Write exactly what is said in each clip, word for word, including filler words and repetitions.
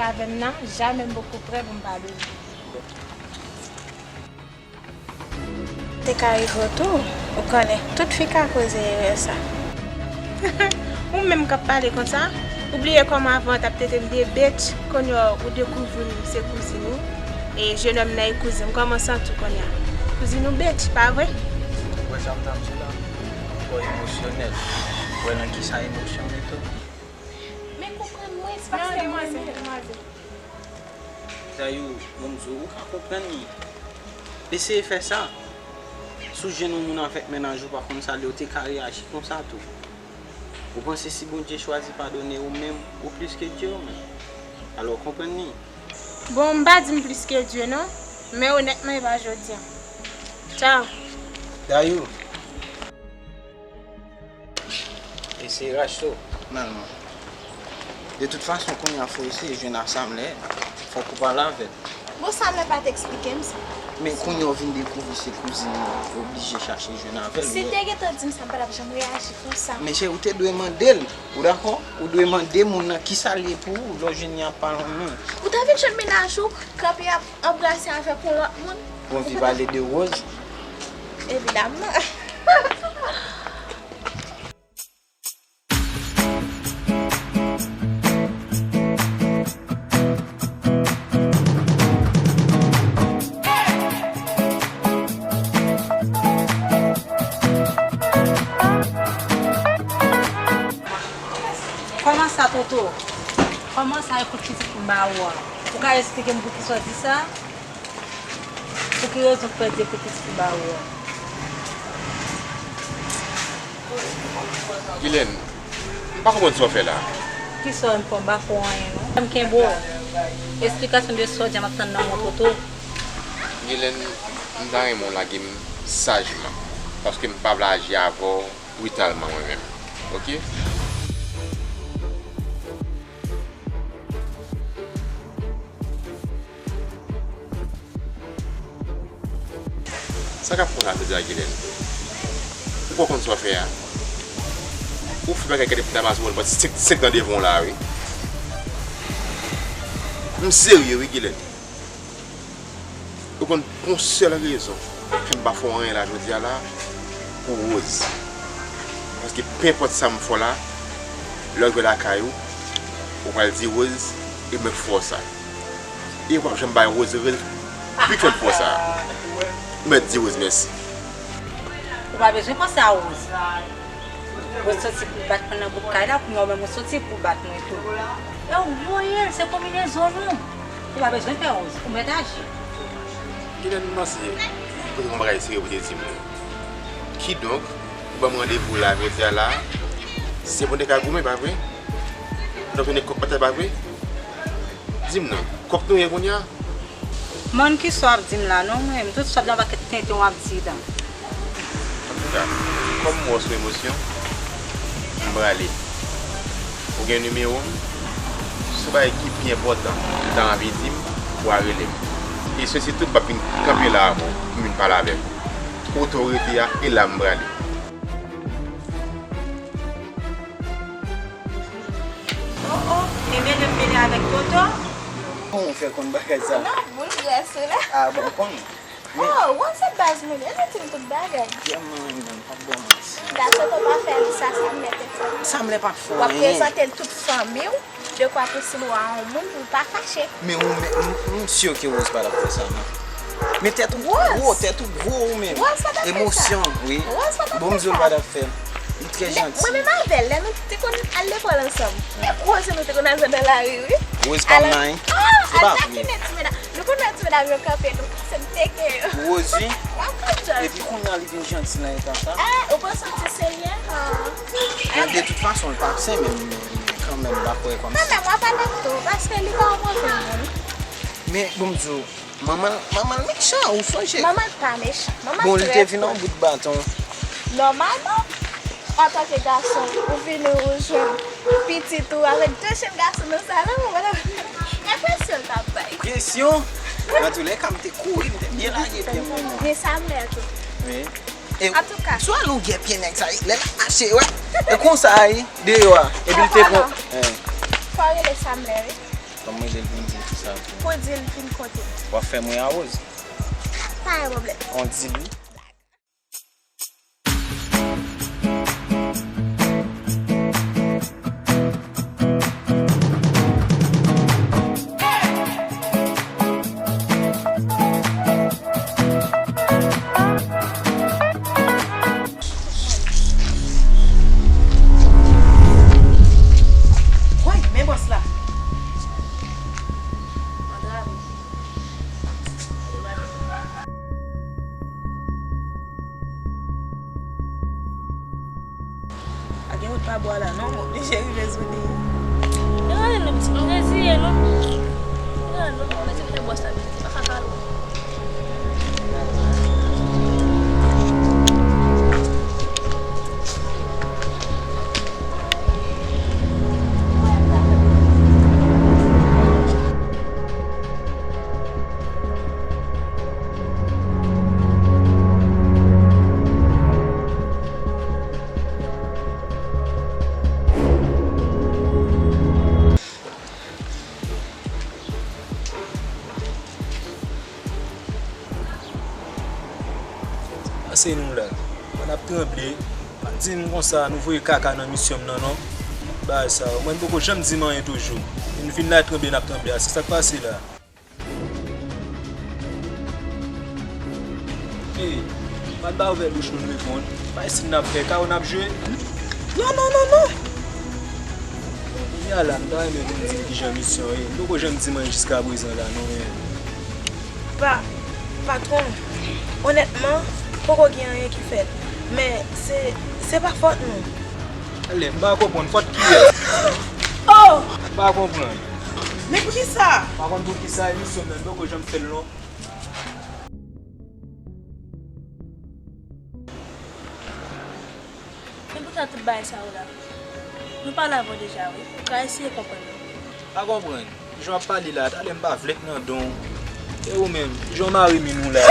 Avè m nan, jamè m poko prè pou m pale w. Te ka rive w tou, ou konnen, tout fi ka koze erè sa. Ou menm k ap pale konsa, ou bliye kòman avan w t ap trete m de bitch, kounye a ou dekouvri m se kouzin ou, e jenòm nan e kouzin m, kòman w santi w kounye a? Kouzin ou bitch, pa vre? Ou wè sa m t ap di la? Ou twò emosyonèl. Ou wè nan kisa emosyon mete w? Men konprann mwen, se paske mwen menm. Dayou, bon, m di w, ou ka konprann li. Eseye fè sa. Si w jwenn yon moun avèk mennaj ou pa konn sa, li ou te ka reyaji konsa tou. Ou panse si Bondye chwazi padone ou menm, ou plis ke Dye ou menm? Alò, konprann li. Bon, m pa di m plis ke Dye non, men onètman e pa jodi a. Tchao. Dayou. E se rach tou. Nòmalman. De tout fason, kounye a fò w eseye jwenn a Samlè, fòk ou pale avè l. Bon, Samlè pa t eksplike m sa. Men kounye a w vin dekouvri se kouzin ou, ou oblije chache jwenn avè l. Si l te gentan di m sa, m pa t ap janm reyaji konsa. Men cheri, ou te dwe mande l, ou dakò? Ou dwe mande moun nan kisa l ye pou ou, lè w jwenn li ap pale w menm. Ou ta vin jwenn mennaj ou, kanpe ap anbrase avèk yon lòt moun. Ou anvi pale de Rose? Evidamman. Kòman sa, Toto? Kòman sa, e kout pitit m ba ou a? Ou ka esplike m poukisa w di sa? Pou ki rezon w pèdi epi pitit ki ba ou a? Gilène, m pa konprann sa w fè la. Ki sa w fè m fè? M pa fè w anyen non. Fè m kenbe w. Esplikasyon de sa w di a m ap tann nan men w, Toto. Gilène, m ta renmen w lage m sajman, paske m pa vle aji avè w britalman mwen menm. Oke? Sa k ap konsa jodi a, Gilène? Ou poko konn sa w fè a? Ou fè bagay gade pou ta pase w pran senk, senk tan devan w la, wi. M serye, wi, Gilène. Ou konn pou yon sèl rezon fè m pa fè w anyen la jodi a la, pou Rose. Paske penpòt sa m fè w la, lè w rive lakay ou, ou pral di Rose e mwen k fè w sa. E w p ap janm bay Rose rezon pou l fè w sa. Ou mèt di Rose mèsi. Ou pa bezwen panse a Rose. Rose soti pou bat mwen nan bout kay la, kounye a ou menm ou soti pou bat mwen tou. E w voye l, se konbinezon nou. Ou pa bezwen pè Rose, ou mèt aji. Kilè n panse ou te gen yon bagay serye pou te di m wi. Kidonk, ou ban m randevou la, jodi a la, se pou n te ka goumen, pa vre? Donk, nou kòk batay, pa vre? Di m non, kòk nou ye kounye a? Mòn, kisa w ap di m la non, mwen menm, tout sa w ap di m, yon pakèt tenten w ap di la. Antouka, kòm m wè w sou emosyon, m prale. Ou gen nimewo m? Si w gen yon bagay ki pi enpòtan ou ta anvi di m, w a rele m. E se sitou m p ap vin kanpe la avè w pou m vin pale avèk ou. Kote w rete a, e la m prale. Oh, oh, e mele m mele avèk Toto? Kòman w fè konn bagay sa? Non, boul grès ou la. Ah bon, konn. Men oh, w se baz mwen, e li di m tout bagay. Vrèman, wi, menm, pa t bon manti. Gason, Toto pa fè li sa, Samlè te fè li. Samlè pa t fè anyen. W ap prezante l tout fanmi w, dekwa pou si l wè yon moun pou l pa fache. Men ou menm, m, m si ke Rose pa t ap fè sa, non. Men tèt ou gwo, tèt ou gwo ou menm. Rose pa t ap fè sa. Emosyon, wi. Rose pa t ap fè sa. Bon, m di w l pa t ap fè. Li trè janti. Mwen menm avè l, lè nou te konn al lekòl ansanm. E koze nou te konn al fè nan lari, wi. Rose pa m nan, wi. Ah, al takinen ti medam. Nou konn wè ti medam yo kanpe, nou pase m teke yo. Rose, wi. W ap konn djòl. Epi kounye a li vin janti nan eta sa. Ah, ou konn santi se lyen an. Bon, de tout fason, l pa sen, men kanmenm, l ap wè kòmsi. Kanmenm, w ap adapte w, paske li pa yon move moun. Men, bon, m di w, Manman l, manman l mechan, ou sonje? Manman l pa mechan. Manman l trè kòrèk. Bon, li te vin yon bout baton. Nòmalman, antanke gason, ou vini ou jwenn pitit ou avèk de jenn gason nan salon, ou pa t ap, e presyon l t ap bay. Presyon? Antoulèka, m te kouri, m te byen lage pye m, manman. Men Samlè tou. Wi. E antouka, sou a longè pye nèg sa, lè l ap mache, wè. E konsa, wi, deyò a. Epi l te pran. Fò w rele Samlè, wi. Ban m rele l pou m di l kisa pou. Fò di l fin kote. W ap fè mwen a Rose? Pa gen pwoblèm. On di li. Woy, men bòs la. Antrave. Pa gen wout pa bwa la non, m oblije rive sou li. Yo rale nou pitit, nou reziye nou. Yo rale nou, nou reziye fè bòs la pitit, pa ka kale. Pase nou la. Mwen ap tranble. Pa di m konsa, nou voye kaka nan misyon m nan, non. Bagay sa yo. Mwen, m poko janm di m anyen toujou. E nou vin la tranble, n ap tranble. A, se sa k pase la. Ey, pa t ba ouvè bouch nou, n reponn. Pa isit n ap fè, karo n ap jwe. Non, non, non, non. Kounye a la, m ta renmen pou n di m kijan misyon ye. M poko janm di m anyen jiskaprezan la, non, men. Pa, patwon, onètman, poko gen anyen ki fèt. Men, se, se pa fòt nou. Ale, m pa konprann, fòt kiyès? Oh! M pa konprann. Men poukisa? M pa konn poukisa emisyon m nan, m poko janm fè l non. Men poukisa tout bagay sa yo la? Nou pale avè w deja wi. Ou ka eseye konprann nou. Pa konprann. Jan w ap pale la, talè m pa vle k nan don w. E ou menm, jan w mare min ou la.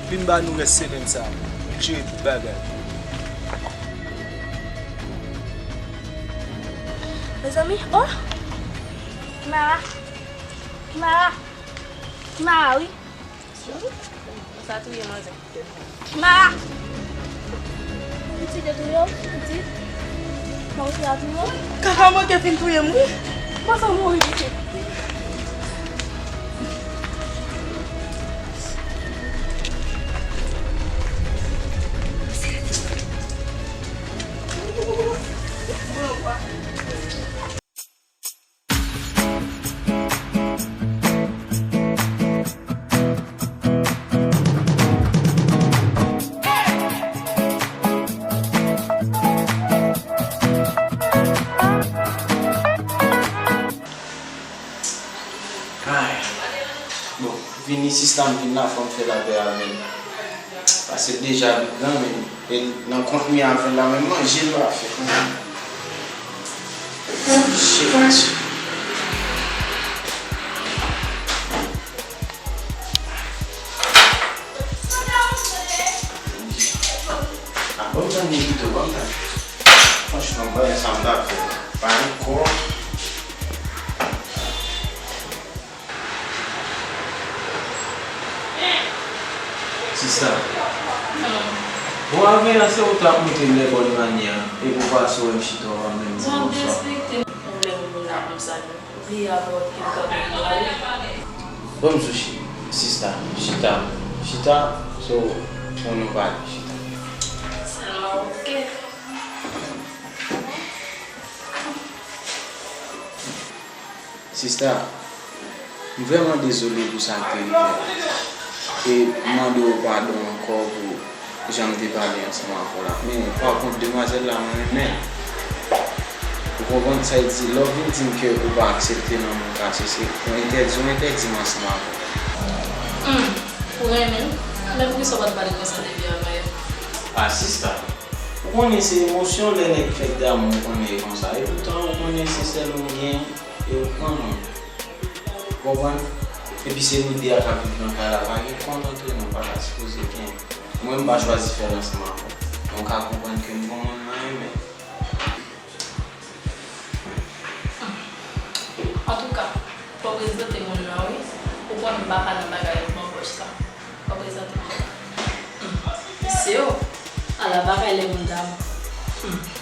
Vin ba nou rès semèn sa a. Vin jere tout bagay. Mezanmi, oh! Kimara! Kimara! Kimara, wi! Sa touye manzè. Kimara! Pitit yo touye w, pitit. Manzè a touye w. Kaka manke fin touye m, wi. Manzè mouri, pitit. Ay. Bon, vini sista m vin la, fò m fè lapè avè l. Paske l deja vin gran, men e nan kont m avè l la, menm manje l pa fè. Shit. Ah, ban m tann li pito, ban m tann. Franchman, bagay sa m t ap fè pa ankò. Sista, bon, avè a se ou t ap montre m lè bòn manyè, epi w pase w wè m chita w ap menm di bonswa. Ou vle moun la konsa, non. Bliye avè w ki l kanpe pou ou. Ban m sou chi-, sista, chita, chita, so, pou nou pale, chita. Sèlman, oke. Sista, m vrèman dezole pou sa k te rive a. E m mande w padon ankò pou jan m te pale ansanm avè w la. Men, pa kont, demwazèl la, mwen renmen l. Ou konprann sa l di? Lè w vin di m ke ou pa aksepte nan moun kase, se yon entèdi, yon entèdi m ansanm avè w. Humm, ou renmen l? Men poukisa w pa t pale konsa depi avan yè? Ah, sista, ou konnen se emosyon lè nèg fèk damou, ou konnen e konsa. Epoutan, ou konnen se sèl ou m gen. E ou pran mwen. Konprann? Epi se nou de a k ap viv nan kay la, pa gen kont antre nou, pa ta sipoze gen. Mwen, m pa chwazi fè l ansanm avè w. Men w ka konprann ke m gon moun mwen renmen. Antouka, fò w prezante moun nan wi. Ou konnen m pa ka nan bagay manbòch sa. Fò w prezante moun nan. Mesye o, ala bagay lè moun damou.